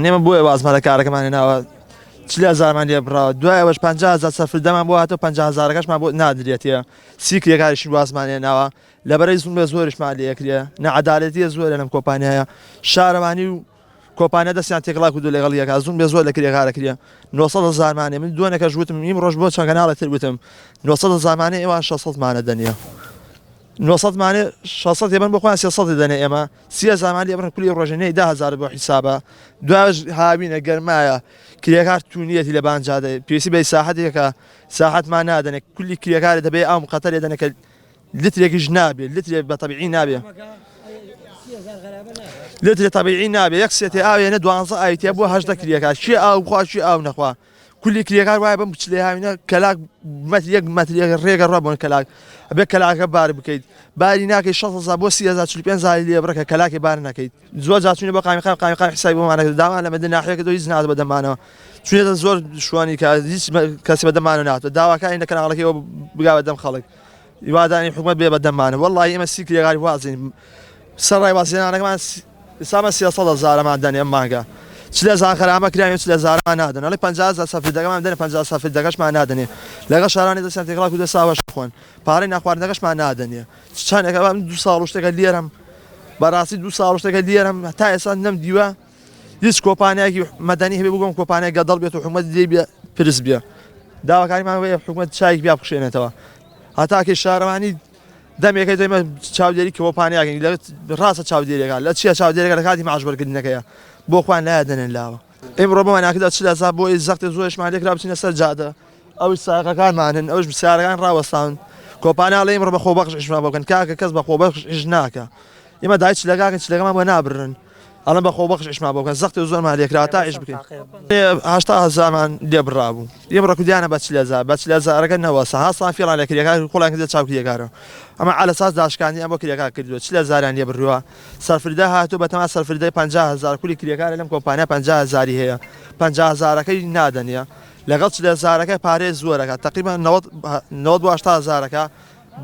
ئێمە بۆیە وازمان لە کارەکەمان هێناوە چل هەزارمان لێ بڕاوە دوای ئەوەش 50 هەزار سەرفردەمان بۆ هاتەوە 50 هەزارەکەشمان بۆ نادرێتێ سی کرێکاریشی وازمان هێناوە لەبەرەی زوڵمێ زۆریشمان لێ ئەکرێ نەعەدالەتیە زۆرە لەم کۆمپانیایە شارەوانی و کۆمپانیا دەستیان تێکڵا کردو لەگەڵ یەکا زوڵمێ زۆر لە کرێکارە کرێ 900 هەزارمانێ من دوێنەکەش وتم ئیم ڕۆژ بۆ چەند کەناڵێ تر وتم 900 هەزارمانێ ئێوان 600 مانە دەنیە 900 مانێ 600 ێبەن بۆ خۆیان 300 دەنێ ئێمە سی هەزارمان لێ بڕن کولی ڕۆژێ نەی 10 هەزار بۆ حیسابە دواش هاوینە گەرمایە کرێکار تونیەتی لە بان جادە پێویستی بە ساحەتێکە ساحەتمان نادەنێ کولی کرێکار دەبێ ئەم قەتەرێ دەنێ کە لترێکیش نابێ لترێک بە تەبیعی نابێ لترێ تەبیعی نابێ یەک سێتێ ئاوێنە دوانزە ئاوی تیا بۆ هەژدە کرێکار کێ ئاو بخوا کێ ئاو نەخوا کولی کرێکار وایە بەم چلێ هاوینە کەلاک مەتر یەک مەتر یەک ڕێگە ڕا بۆن کەلاک ئەبێ کەلاکە بار بکەیت باری ناکەی 600 بۆ 30 45 هەزاری لێ بڕکە کەلاکی بار نەکەیت زۆر جار چوینە بۆ قایمقام قایمقام حسابی بۆمان نەکرد داوامان لە مەدەنی ناحیە کردەوە هیچ نهاتە بەدەممانەوە چوینەتە زۆر شوانی کە هیچ کەسی بەدەممانەوە نهاتوە داواکاری لە کەناڵەکەی ئەوە بگا بەدەم خەڵک هیوادانی حکومەت بێ بەدەممانە وەڵڵاهی ئێمە سی کرێکاری وازین سەرڕای وازهێنانەکەمان ئێستا 300 هەزارەمان دەنێ ئەم مانگە چل هەزار غەرامە کراوین چل هەزارەمان نادەن ئەڵێ 50 هەزار سەفردەکەمان دەنێ 50 سەفردەکەشمان نادەنێ لەگەڵ شارانی دەستیان تێکەڵا کردووە ساوەش خۆن پارەی ناخواردنەکەشمان نادەنێ چەندێکە من دوو ساڵ و شتێکە لێرەم بەڕاستی دوو ساڵ و شتێکە لێرەم تا ئێستا نەم دیوە هیچ کۆمپانیایەکی مەدەنی هەبێ بگۆم کۆمپانیای گەدەڵ بێت و حکومەت لێی بێ پرس بێ داواکاریمان وەیە حکومەت چایک بیا بخشێنێتەوە هەتاکەی شارەوانی دەمێکە دەمە چاودێری کۆمپانیاکەین لە ڕاستە چاودێریەکە لە چیە چاودێریەکە لە کاتی معاش وەرگرتنەکەیە بۆ خۆیان لایە دەنێن لاوە ئیمڕۆ بۆمان ناکردا چ لەزا بۆ زەختێ زۆرشمان لێکرا بچینە سەر جادە ئەوش سایەقەکانمانن ئەوش سیارەکان ڕاوەستاون کۆمپانیا ئەڵێ ئیمڕۆ بە خۆبەخش ئیشمان بۆ بکەن کاکە کەس بە خۆبەخش ئیش ناکا ئێمە دای چلەکاکەن چلەکەمان بۆ نابرن ئەڵێن بە خۆبەخش ئیشمان بۆ بکەن زەختی زۆرمان لێکرا تا ئیش بکەین هەشتا هەزارمان لێ بڕابوو ئێمە ڕکودیانە بە چل هەزار بە چل هەزارەکە نەوەسا هەستان فێڵان لە کرێکار خۆڵیان کردە چاو کرێکارەوە ئەمە عەلە ساز داشکاندنی ئەم بۆ کرێکار کردووە چل هەزاریان لێ بڕیوە سەرفردە هاتووە بەتەما سەرفردەی 50 هەزار کولی کرێکارە لەم کۆمپانیا 50 هەزاری هەیە 50 هەزارەکەی نادەنیە لەگەڵ چل هەزارەکە پارەی زۆرەکە تەقریبا 90 90 بۆ 80 هەزارەکە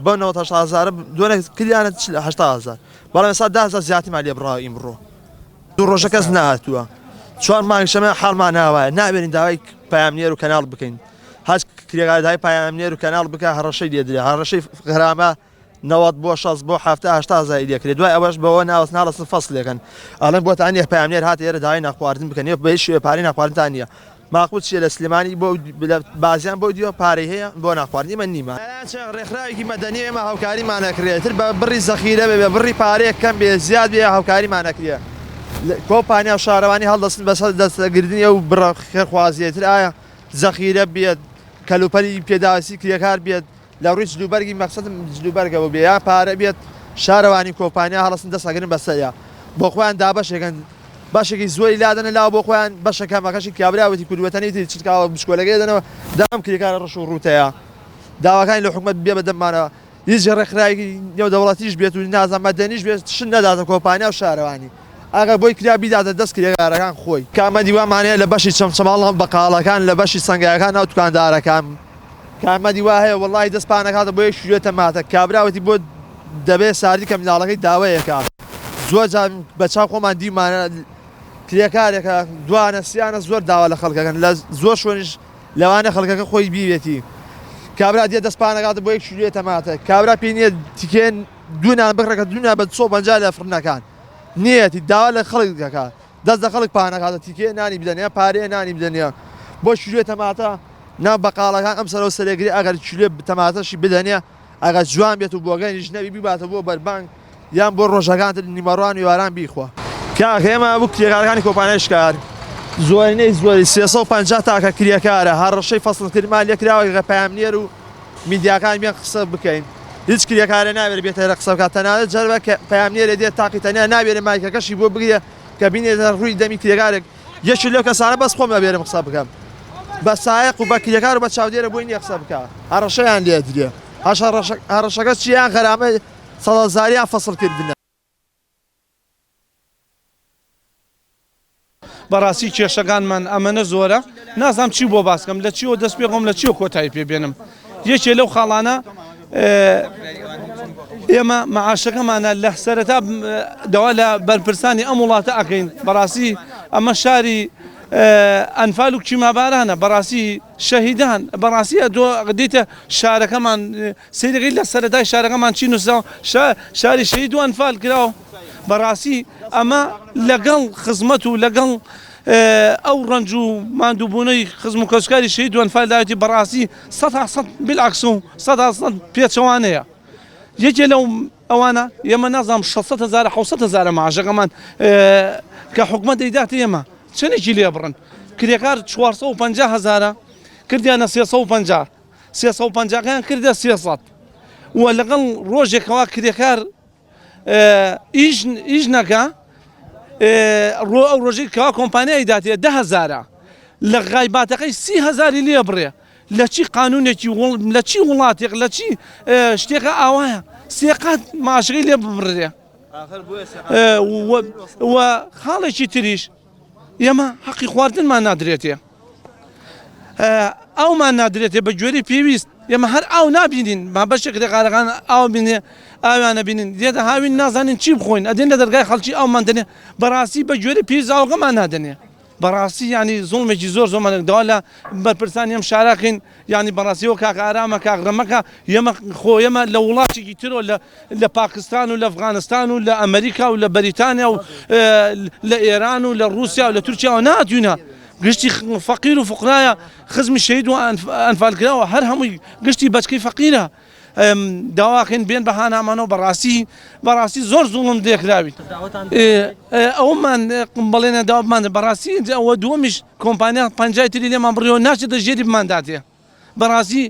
بەو 90 80 هەزارە دوێنێ کردیانە 80 هەزار بەڵام ئێستا 10 هەزار زیاترمان لێ بڕاوە ئیمڕۆ دوو ڕۆژە کەس نەهاتووە چوار مانگ شەمە حاڵمان ناوایە ناوێرین داوای پەیامنێر و کەناڵ بکەین هەچ کرێکار داوای پەیامنێر و کەناڵ بکە هەڕەشەی لێدرێ هەڕەشەی غەرامە 90 بۆ 60 بۆ 70 80 هەزاری لێکرێ دوای ئەوەش بەوە ناوەست ناڵەسن فەسلێکن ئەڵێن بۆتان نییە پەیامنێر هات ئێرە داوای ناخواردن بکەن یە بە هیچ شێوەیە پارەی ناخواردنتان نییە ماقوول چیە لە سلێمانی بۆ بازیان بۆ دیوە پارەی هەیە بۆ ناخواردن ئێمە نیمە. چەند ڕێکخراوێکی مەدەنی ئێمە هاوکاریمان ئەکرێ تر بە بڕی زەخیرە بێ بە بڕی پارەیەک کەم بێ زیاد بێ هاوکاریمان ئەکرێ کۆمپانیا و شارەوانی هەڵدەستن بەسەر دەستەگرتنی ئەو بڕە خێرخوازیە تر ئایا زەخیرە بێت کەلوپەلی پێداویستی کرێکار بێت لە ڕووی جلوبەرگی مەقسەدم جلوبەرگەوە بێ یان پارە بێت شارەوانی کۆمپانیا هەڵەسن دەست ئەگرن بەسەریا بۆ خۆیان دابەشێکن بەشێکی زۆری لادەنە لاوە بۆ خۆیان بەشە کەمەکەشی کابرا وتی کوردوەتەنی تری چرکاوە بچکۆلەکەی دەنەوە دام کرێکارە ڕەش و ڕووتەیە داواکانی لە حکومەت بێ بەدەممانەوە هیچ ڕێکخراوێکی نێودەوڵەتیش بێت و نازانم مەدەنیش بێت شت نەداتە کۆمپانیا و شارەوانی ئەگەر بۆی کرا بیداتە دەست کرێکارەکان خۆی. کامەندی وامان هەیە لە بەشی چەمچەماڵ بەقاڵەکان لە بەشی سەنگایەکان ناو دوکاندارەکان کارمەندی وا هەیە وەڵاهی دەست پانەکاتە بۆ یەک شیرە تەماتە کابرا وتی بۆ دەبێ ساردی کە مناڵەکەی داوەیەکە زۆر جار بە چاو خۆمان دیمانە کرێکارێکە دوانە سیانە زۆر داوا لە خەڵکەکەن لە زۆر شوێنیش لەوانە خەڵکەکە خۆی بیوێتی کابرا دیە دەست پانەکاتە بۆ یەک شیرە تەماتە کابرا پێی نییە تیکێن دوو نان بکڕێکە دوو نان بە 150 لە فڕنەکان نیەتی داوا لە خەڵک دەکات دەست لە خەڵک پانەکاتە تیکێ نانی بدەنێ پارەیە نانی بدەنێ بۆ شیرە تەماتە ناو بەقاڵەکان ئەم سەرەو سەرێگری ئەگەر کیلۆ تەماتەشی بدەنێ ئەگەر جوان بێت و بۆگەنیش نەبی بیباتە بۆ بەربانگ یان بۆ ڕۆژەکان تر نیمەڕوان و ئێواران بیخوا. کاک ئێمە بۆ کرێکارەکانی کۆمپانیای شکار زۆرینەی زۆری 350 تاکە کرێکارە هەڕەشەی فەسڵکردنمان لێکراوە گەر پەیامنێر و میدیاکان بێن قسە بکەین هیچ کرێکارێ ناوێرێ بێتە ئێرە قسە بکات تەنانەت جەربە کە پەیامنێرێ دێت تاقی تەنیا ناوێرێ مایکەکەشی بۆ بگرێ کە بینێتە ڕووی دەمی کرێکارێک یەکێ لەو کەسانە بەس خۆم ئەوێرم قسە بکەم بە سایەق و بە کرێکار و بە چاودێرە بۆی نییە قسە بکە هەڕەشەیان لێ درێ هەڕەشەکە چیان غەرامە سەدهەزاریان فەسڵ کردنە. بەڕاستی کێشەکانمان ئەمەنە زۆرە نازانم چی بۆ باس کەم لە چیەوە دەست پێ بکەم لە چیەوە کۆتایی پێ بێنم یەکێ لەو خاڵانە ئێمە مەعاشەکەمانە لە سەرەتا داوا لە بەرپرسانی ئەم وڵاتە ئەکەین بەڕاستی ئەمە شاری ئەنفال و کیمابارانە بەڕاستی شەهیدان بەڕاستی ئەتۆ دیتە شارەکەمان سەیرەکەی لە سەرەتای شارەکەمان چی نووسراوە شاری شەهید و ئەنفال کراوە بەڕاستی ئەمە لەگەڵ خزمەت و لەگەڵ ئەو ڕەنج و ماندووبوونەی خزم و کەسوکاری شەهید و ئەنفال داوێتی بەڕاستی 100% بالعکس و 100% پێچەوانەیە یەکێ لەو ئەوانە ئێمە نازانم 600 هەزارە 700 هەزارە معاشەکەمان کە حکومەت دەیداتە ئێمە چەندێکی لێ بڕن کرێکار 450 هەزارە کردیانە 350 350 کەیان کردە 300 و لەگەڵ ڕۆژێکەوە کرێکار ئیش ئیش نەکا ڕۆ ئەو ڕۆژەی کەوا کۆمپانیای داتێ دە هەزارە لە غایباتەکەی سی هەزاری لێ بڕێ لە چی قانونێکی لە چی وڵاتێک لە چی شتێکە ئاوایە سێقات ماشەکەی لێ ببڕێ و خاڵێکی تریش ئێمە حەقی خواردنمان نادرێتێ ئاومان نادرێتێ بە گوێرەی پێویست ئێمە هەر ئاو نابینین با بەشێک رێکارەکان ئاو بینێ ئاویانە بینین دێتە هاوین نازانین چی بخۆین ئەدێن لە دەرگای خەڵکی ئاومان دەنێ بەڕاستی بە گوێرەی پێویست ئاوەکەمان نادەنێ بەڕاستی یعنی زوڵمێکی زۆر زۆرمان داوا لە بەرپرسانی ئەم شاراکەین یعنی بەڕاستیەوە کاک ئارامە کاک ڕەمەکە ئێمە خۆ ئێمە لە وڵاتێکی ترۆ لە لە پاکستان و لە ئەفغانستان و لە ئەمریکا و لە بەریتانیا و لە ئێران و لە ڕووسیا و لە تورکیاوە نهاتوینە گشتی فەقیر و فقرایە خزمی شەهید و ئەنفالکراوە هەر هەمووی گشتی بەچکەی فەقیرە داواکەین بێن بە هانامانەوە بەڕاستی بەڕاستی زۆر زوڵم لێکراوین ئەومان بەڵێنە داوامان بەڕاستی ئەوە دووەمیش کۆمپانیا پەنجای تری لێمان بڕیەوە ناچێتە ژێری بمانداتێ بەڕاستی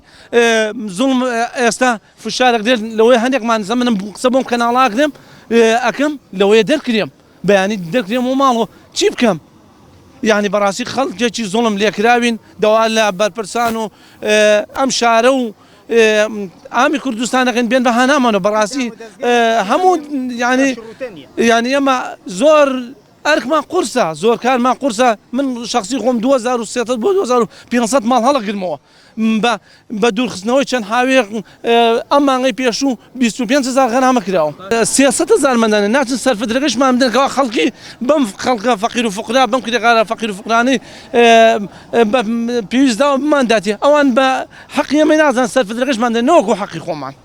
زوڵم ئێستا فشارێک دێت لەوەی هەندێکمان زەمنم قسە بۆم کەناڵاکرێم ئەکەم لەوەیە دەرکرێم بەیانی دەرکرێم و ماڵۆ چی بکەم یعنی بەڕاستی خەڵکێکی زوڵم لێکراوین داوا لە بەرپرسان و ئەم شارە و ئامی کوردستانەکەن بێن بە هانامانەوە بەڕاستی هەموو ینی یعنی ئێمە زۆر ئەرکمان قورسە زۆر کارمان قورسە من شخصی خۆم 2300 بۆ 2500 ماڵ هەڵەگرمەوە بە بە دوورخستنەوەی چەند حاوێک ئەم مانگەی پێشوو 25000 غەرامە کراوە 300 هەزار مەدەنە ناچن سەرفدرەکەشمان بدەن کەوا خەڵکی بەم خەڵکە فەقیر و فقرا بەم کرێکارە فەقیر و فقرانەی پێویست داوە بمانداتێ ئەوان بە حەقی ئێمەی نازان سەرفدرەکەشمان دەن نەوەکو حەقی خۆمان.